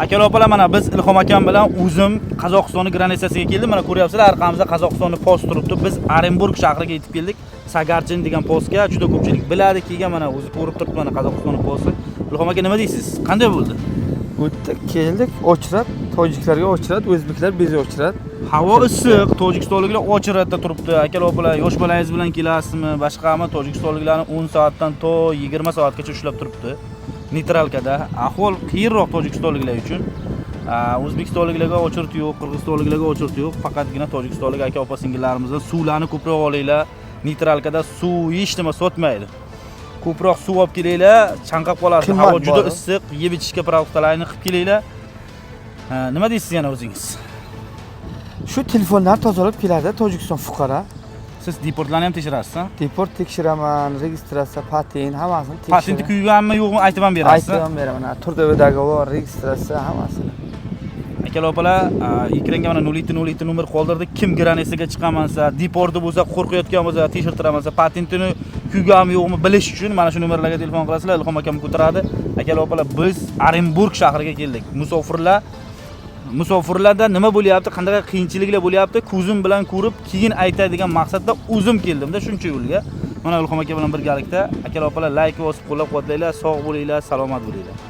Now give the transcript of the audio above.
Akalar, opalar, mana biz Ilhom akam bilan o'zim Qozog'istonni граница siga keldim. Mana ko'ryapsizlar, orqamizda Qozog'istonni post turibdi. Biz Orenburg shahriga yetib keldik. Sagarchin degan postga juda ko'pchilik biladi, kelgan, mana o'zi ko'rib turibdi, mana Qozog'istonni posti. Ilhom aka, nima deysiz? Qanday bo'ldi? O'tdi, keldik, очередь, tojiklarga очередь, o'zbeklar без очередь. Havo issiq, tojikistonliklar очередь da turibdi. Akalar, opalar, yosh bolangiz bilan kelasizmi, boshqami, tojikistonliklarni 10 soatdan to 20 soatgacha ushlab turibdi. Нейтралка da. Ahvol qiyinroq tojikistonliklar uchun. O'zbekistonliklarga очередь yo'q, qirg'izistonliklarga очередь yo'q. Faqatgina tojikistonlik aka opa singillarimizdan suvlarni ko'proq olinglar. Нейтралка da suv hech nima sotmaydi. Ko'proq suv olib kelinglar, chanqab qolasiz. Qimmat Havo juda bor. Issiq, yeb ichishga продукт larni qilib kelinglar. Ha, nima deysiz yana o'zingiz? Shu telefonlar tozalab keladi Tojikiston fuqaro. Siz deportlarni ham tekshirasiz, ha? Deport tekshiraman, registratsiya, patent, hammasini Patenti tekshiraman. Kuyganmi, yo'qmi, aytib ham berasiz. Aytib ham beraman. Ha, трудовой договор, registratsiya, hammasini. Akalar, opalar, ekranga mana 07 07 nomer qoldirdik. Kim граница ga chiqaman desa, deporti bo'lsa, qo'rqayotgan bo'lsa, tekshirtiraman desa, patentini kuyganmi, yo'qmi bilish uchun mana shu nomerlarga telefon qilasizlar, Ilhom akam ko'taradi. Akalar, opalar, biz Orenburg shahriga keldik. Musofirlarda nima bo'lyapti, qanday qiyinchiliklar bo'lyapti, ko'zim bilan ko'rib, keyin aytay degan maqsadda o'zim keldimda shuncha yo'lga. Mana Ilhom aka bilan birgalikda. Akalar, opalar, layk bosib qo'llab-quvvatlanglar, sog' bo'linglar, salomat bo'linglar.